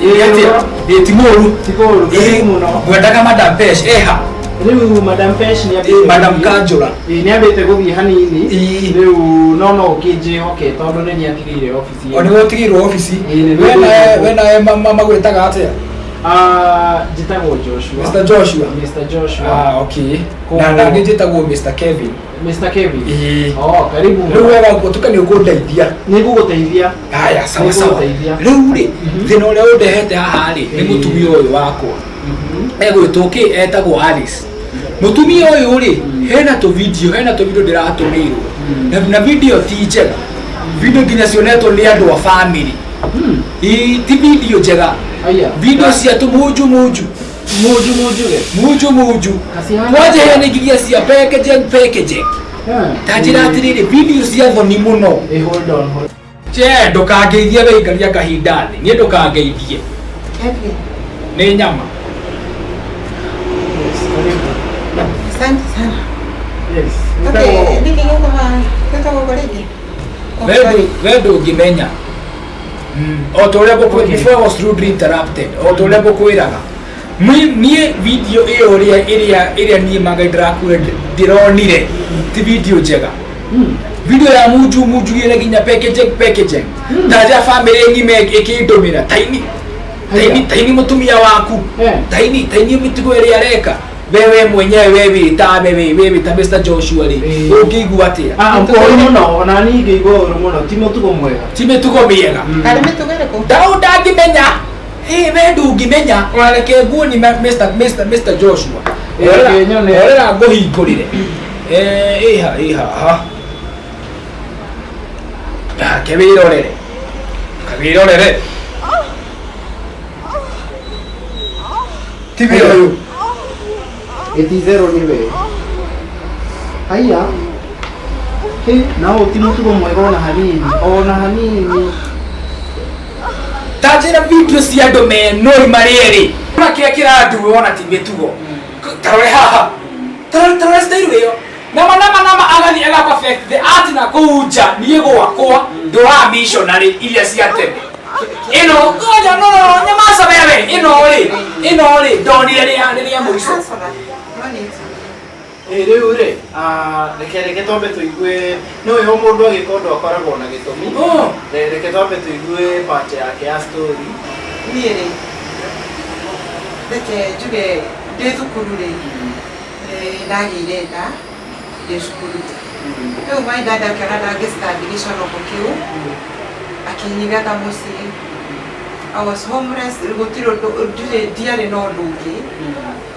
Ĩĩ, Atĩa? Ĩ, ti mũru. Ti kũũru, karibu mũno. Ngwendaga Madam Pesh eha. Rĩu Madam Pesh nĩ ambĩte Madam gũthiĩ. Kanjũra. Ĩĩ, nĩ ambĩte gũthiĩ hanini. Ĩĩ. Rĩu no ũkĩnjĩhoke tondũ nĩ niĩ atigĩire obici. O nĩwe ũtigĩirwo obici. Ĩĩ, nĩ We nawe niĩ. we nawe magwĩtaga atĩa? Ah, njĩtagwo Joshua. Mr Joshua. Mr Joshua. Ah, okay. Koguo- Na na niĩ njĩtagwo Mr Kevin. Mr Kevin. Ĩĩ. Oh, karibu. Rĩu we wagũtuka nĩ ũkũndeithia. Nĩ ngũgũteithia. Haya, sawa sawa. Nĩngũgũteithia. Rĩu rĩ, thĩna ũrĩa ũndehete haha rĩ, nĩ Ĩĩ. mũtumia ũyũ wakwa. Egwĩtwo kĩ? Etagwo Alice. Mũtumia ũyũ rĩ, hena tũ video, hena tũ video ndĩratũmĩirwo. Na video ti njega. Video nginya cionetwo nĩ andũ a family. Ĩĩ, ti video njega. Aya. Video cia tũmunju munju. Munju munju ge. Munju munju. Kacihana. Kwanja hena nginya cia packaging packaging. Ta njĩra atĩrĩrĩ, video cia thoni mũno. Eh, hold on, hold. Che, ndũkangeithie wĩikaria kahinda thĩ. Niĩ ndũkangeithie. Kevin, Nĩ nyama. Yes, karibu. asante sana. Yes. Okay, Njĩtagwo- nĩkĩ gĩtũma twĩtagwo ũguo rĩngĩ? Oh, We sorry. we ndũngĩmenya. O ta ũrĩa ngũkwĩ Okay. before I was rudely interrupted, o ta ũrĩa ngũkwĩraga. Niĩ video ĩyo ĩrĩa ĩrĩa ĩrĩa niĩ mangai ndĩrakuire ndĩronire ti video njega. Video ya munju munju ĩrĩa nginya packaging packaging. Ta family ng'ima ĩkĩndũmĩra taini taini taini mũtumia waku Eh. taini taini mĩtugo ĩrĩa areka wewe mwenyewe we wĩta we we wĩta Mr Joshua rĩ Ĩĩ. ũngĩigua atĩa? Ah, ũru mũno, ona niĩ ingĩigua ũru mũno, ti mũtugo mwega. Ti mĩtugo mĩega. Karĩ mĩtugo ĩrĩkũ? Ndau ndangĩmenya. Hey, we ndũngĩmenya. Ona reke nguoni Mr Joshua. Ĩĩ, reke nyone. Orera ngũhingũrĩre. Eh, ĩha ĩha ha. Ke wĩrorere. Kawĩrorere. Ti wĩra ũyũ. Ĩti zero nĩ we. Haiya. Hĩ, na ũyũ ti mũtugo mwega ona hanini, ona hanini. Ta njĩra video cia andũ menoi marĩ erĩ. Ona kĩrĩa kĩranduo ona ti mĩtugo. Tarore haha. Tarore tarore style ĩyo. Nama nama nama agathiĩ aga perfect the art na kũu nja niĩ gwakwa ndũraga missionary iria cia tene. Ĩno ngoja no no no nyamaza wewe ĩno rĩ ĩno rĩ ndonire rĩa rĩrĩa mũico. Answer. No need. Ĩ, rĩu rĩ, ah, reke reke twambe tũigue, nĩ ũĩ o mũndũ agĩka ũndũ akoragwo na gĩtũmi. Oh. Reke twambe tũigue part yake ya story. Niĩ rĩ, reke njuge ndĩ thukuru rĩ, nĩ ndagĩire nda ndĩ cukuru. Rĩu my dad akĩona ndangĩ stand gĩconoko kĩu, akĩnyingata mũciĩ. I was homeless, gũtirĩ ũndũ, ndirĩ ndiarĩ na ũndũ ũngĩ.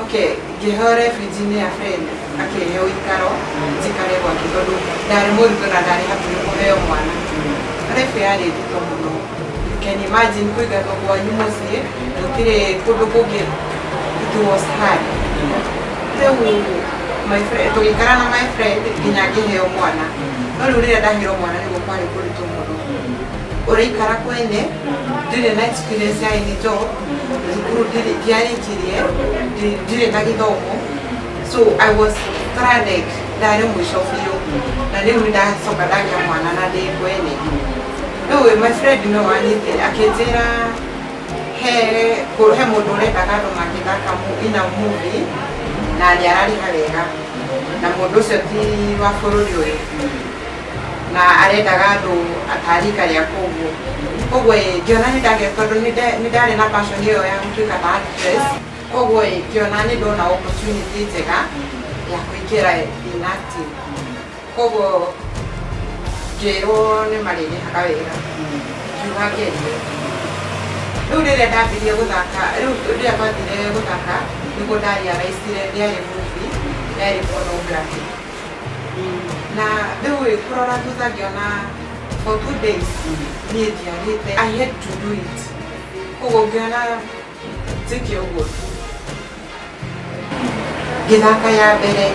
Okay, ngĩheo refuge nĩ a friend, akĩhe ũikaro njikare gwake tondũ ndarĩ mũritũ na ndarĩ hakuhĩ kũheo mwana. Life yarĩ nditũ mũno. You can imagine kũingatwo kwanyu mũciĩ, gũtirĩ kũndũ kũngĩ. It was hard. Rĩu my friend, tũgĩikara na my friend nginya ngĩheo mwana. No rĩu rĩrĩa ndaheirwo mwana nĩguo kwarĩ kũritũ mũno. Ũraikara kwene, ndirĩ na experience ya any job, thukuru ndirĩ ndiarĩkirie, ndirĩ na gĩthomo. So I was stranded, ndarĩ mũico biũ. Na rĩu nĩ ndacoka ndagĩa mwana na ndĩ kwene. Rĩu my friend no wanyitire akĩnjĩra he he mũndũ ũrendaga andũ mangĩthaka in a movie na nĩ ararĩha wega na mũndũ ũcio ti wa bũrũri ũyũ na arendaga andũ atarika rĩa koguo koguo ĩ ngĩona nĩ ndagĩa tondũ nĩ ndarĩ na passion ĩyo ya gũtuĩka ta actress koguo ĩ ngĩona nĩ ndona opportunity njega ya kũingĩra in acting koguo ngĩrwo nĩ marĩrĩhaga wega ngiuga ngerie. Rĩu rĩrĩa ndambirie gũthaka, rĩu rĩrĩa twathire gũthaka nĩguo ndarealizire ndĩarĩ movie, yarĩ pornography. Na rĩu ĩ kũrora thutha ngĩona for 2 days niĩ ndiarĩte. I had to do it. Koguo ngĩona njĩke ũguo tu. Ngĩthaka ya mbere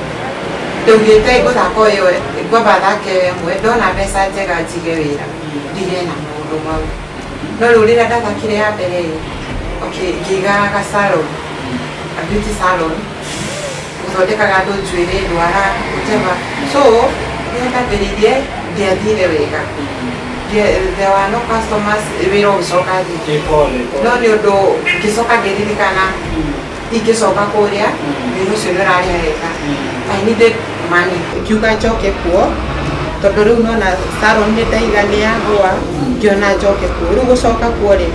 ndaugĩte ngũthaka ũyũ ngwamba thake ĩmwe ndona mbeca njega njige wĩra ndige na maũndũ mau. No rĩu rĩrĩa ndathakire ya mbere ĩ, okay, ngĩiga ga salon, a beauty salon, gũthondekaga andũ njuĩrĩ, ndwara, whatever. So rĩrĩa ndambĩrĩirie ndiathire wega. There were no customers, wĩra ũgĩcoka thĩ. Pole. No nĩ ũndũ ngĩcoka ngĩririkana ingĩcoka kũrĩa wĩra ũcio nĩ ũrarĩha wega. I needed money. Ngiuga njoke kuo tondũ rĩu nona salon nĩ ndaiga nĩ yagũa, ngĩona njoke kuo. Rĩu gũcoka kuo rĩ,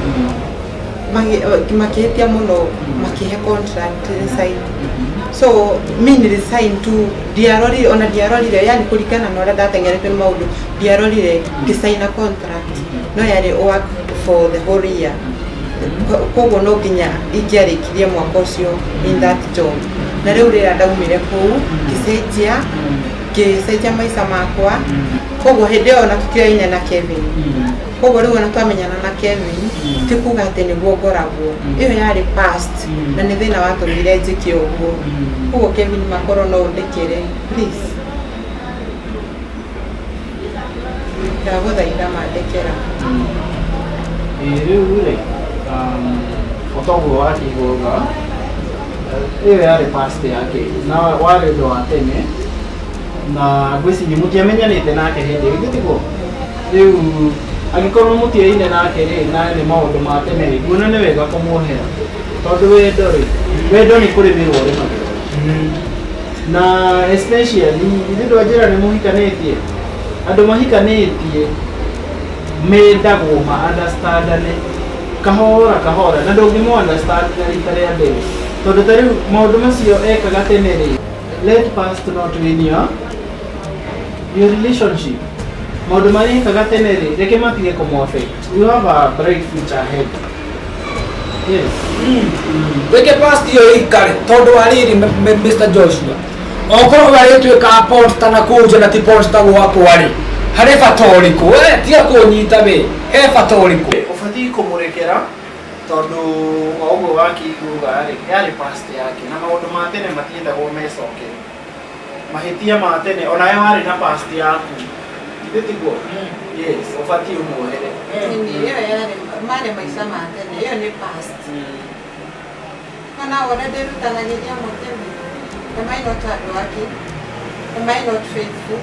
makĩhĩtia mũno, makĩhe contract sign. So mi nilisign tu, ndiarorire ona, ndiarorire, yani kũringana na ũrĩa ndateng'erete nĩ maũndũ, ndiarorire, ngĩcaina contract no yarĩ work for the whole year. Koguo no nginya ingĩarĩkirie mwaka ũcio in that job. Na rĩu rĩrĩa ndaumire kũu, ngĩcenjia maica makwa. Koguo hĩndĩ ĩyo ona tũtioaine na Kevin. Koguo rĩu ona twamenyana na Kevin, ti kuga atĩ nĩguo ngoragwo. Ĩyo yarĩ past na nĩ thĩna watũmire njĩke ũguo. Koguo Kevin, makorwo no ũndekere, please, ndagũthaitha, mandekera. Ĩ rĩu rĩ, o toguo wakiuga, ĩyo yarĩ past yake na warĩ ũndũ wa tene, na ngwĩciria mũtiamenyanĩte nake hĩndĩ ĩyo, githĩ tiguo? Rĩu angĩkorwo mũtiaine nake rĩ, na nĩ maũndũ ma tene rĩ, nguona nĩ wega kũmuohera, tondũ wendo rĩ, wendo nĩ kũrĩmĩrwo ũrĩmagĩrwo, na especially ithuĩ ndwanjĩra nĩ mũhikanĩtie. Andũ mahikanĩtie mendagwo ma understandane kahora kahora, na ndũngĩmũ understand na rita rĩa mbere, tondũ ta rĩu maũndũ macio ekaga tene rĩ, let past not win your relationship. Maũndũ marĩa ekaga tene rĩ, reke matige kũmũ affect. You have a bright future ahead, yes. Reke past ĩyo ĩikare, tondũ wa rĩrĩ, Mr Joshua, okorwo warĩtuĩka pornstar na kũu nja na ti pornstar gwakwa rĩ, harĩ bata ũrĩkũ? We tiga kũnyita, we he bata ũrĩkũ? Ũbatiĩ kũmũrekera, tondũ o ũguo wakiuga rĩ, yarĩ past yake, na maũndũ ma tene matiendagwo mecokere, mahĩtia ma tene. Onawe warĩ na past yaku, githĩ tiguo? Yes, ũbatiĩ ũmuohere. Ĩyo yarĩ marĩ maica ma tene, ĩyo nĩ past. Ona wona ndĩrutanagĩria mũtemi. Am I not hardworking? Am I not faithful?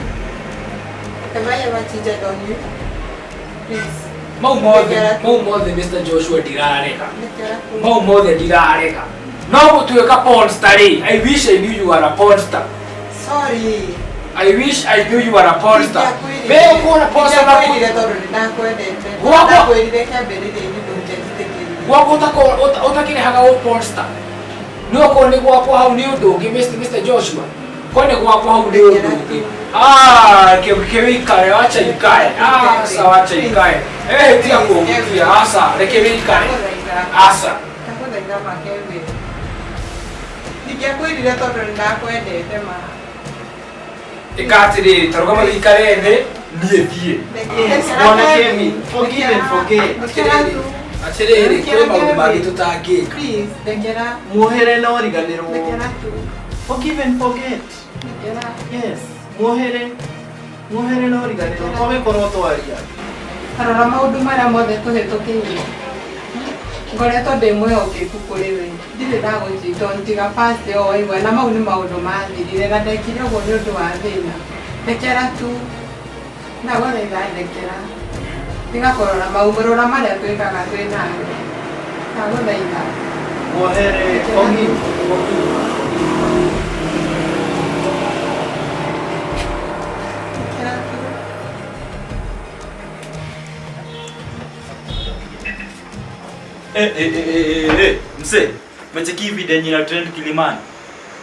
Have I ever cheated on you? Please. Mau mothe, mau mothe, Mr Joshua, ndirarega. Ndekera tu. Mau mothe ndirarega, no gũtuĩka pornstar rĩ, I wish I knew you are a pornstar. Sorry. I wish I knew you are a pornstar. We ũkuona pornstar na Ndiakwĩrire tondũ nĩndakwendete. Gwakwa- Ndakwĩrire kĩambĩrĩria-inĩ ndũngĩanjĩtĩkĩrire. Gwakwa ũtakĩrĩhaga ũ pornstar, no okorwo nĩ gwakwa hau nĩ ũndũ ũngĩ. Mr Joshua, ko nĩ gwakwa hau nĩ ũndũ ũngĩ. Ah, kĩwĩikare, wacha ikae. Asa, wacha ikae. Eh, tiga kũhutia. Asa, reke wĩikare. Asa. Ndagũthaitha ma, Kevin. Ndingĩakwĩrire tondũ nĩndakwendete ma. Ĩka atĩrĩrĩ, ta rũgama wĩikare thĩ, niĩ thiĩ. Yes, Bwana Kevin, forgive and forget. Ndekera tu. Atĩrĩrĩ, kwĩ maũndũ mangĩ tũtangĩka. Please, ndekera. Muohere na ũriganĩrwo. Ndekera tu. Forgive and forget. Ndekera. Yes, muohere, muohere na ũriganĩrwo, twagĩkorwo twaria. Rora maũndũ marĩa mothe tũhĩtũkĩire. Ngoretwo ndĩ mwĩhokeku kũrĩ we, ndirĩ ndagũchita tiga past ĩyo waigua, na mau nĩ maũndũ mathirire, na ndekire ũguo nĩ ũndũ wa thĩna. Ndekera tu, ndagũthaitha, ndekera. Tiga kũrora mau, rora marĩa twĩkaga twĩ nawe, ndagũthaitha. Muohere, forgive, forgive. Ndekera tu. Eh, eh, eh, eh, eh, mse, umecheki hii video yenye ina trend Kilimani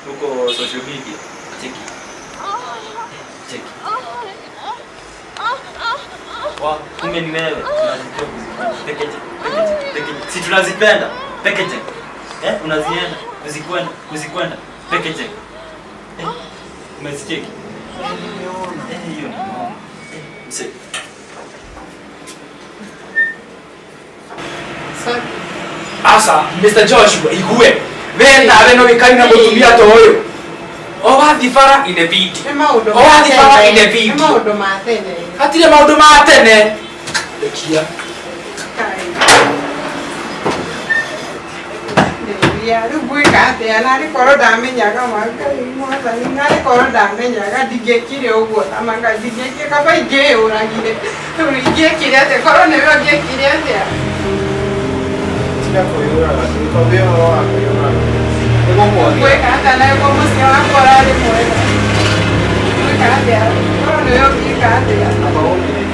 huko social media? Cheki. Cheki. Wa, kumbe ni wewe. Tunazijua vizuri. Pekeje, pekeje, pekeje. Si tunazipenda. Pekeje. Eh, unazienda, kuzikwenda, kuzikwenda. Pekeje. Eh, umezicheki? Eh, hiyo ni noma. Eh, mse. Sorry. Asa, Mr Joshua, igue we nawe no wĩkari na mũtumia ta ũyũ o wathiĩ bara ine video. Nĩ maũndũ O ma wathiĩ bara tene. ine Nĩ video. maũndũ ma tene. Hatirĩ maũndũ ma tene. Rekia. Kai. Ndĩrĩ. Ndĩreciria rĩu ngwĩka atĩa, narĩ korwo ndamenyaga ma Ngai mwathani, narĩ korwo ndamenyaga ndingĩekire ũguo na manga ndingĩekire, kaba ingĩyũragire. Rĩu ingĩekire atĩa, korwo nĩwe ũngĩekire atĩa? Tiga kwĩyũraga, ndũkwambie ũhoro wa kwĩyũraga. Nĩgũkwagĩra. Ngwĩka atĩa na guo mũciĩ wakwa ũrarĩ mwega? Ngwĩka atĩa, korwo nĩwe ũngĩka atĩa? Amba ũmĩrĩrie.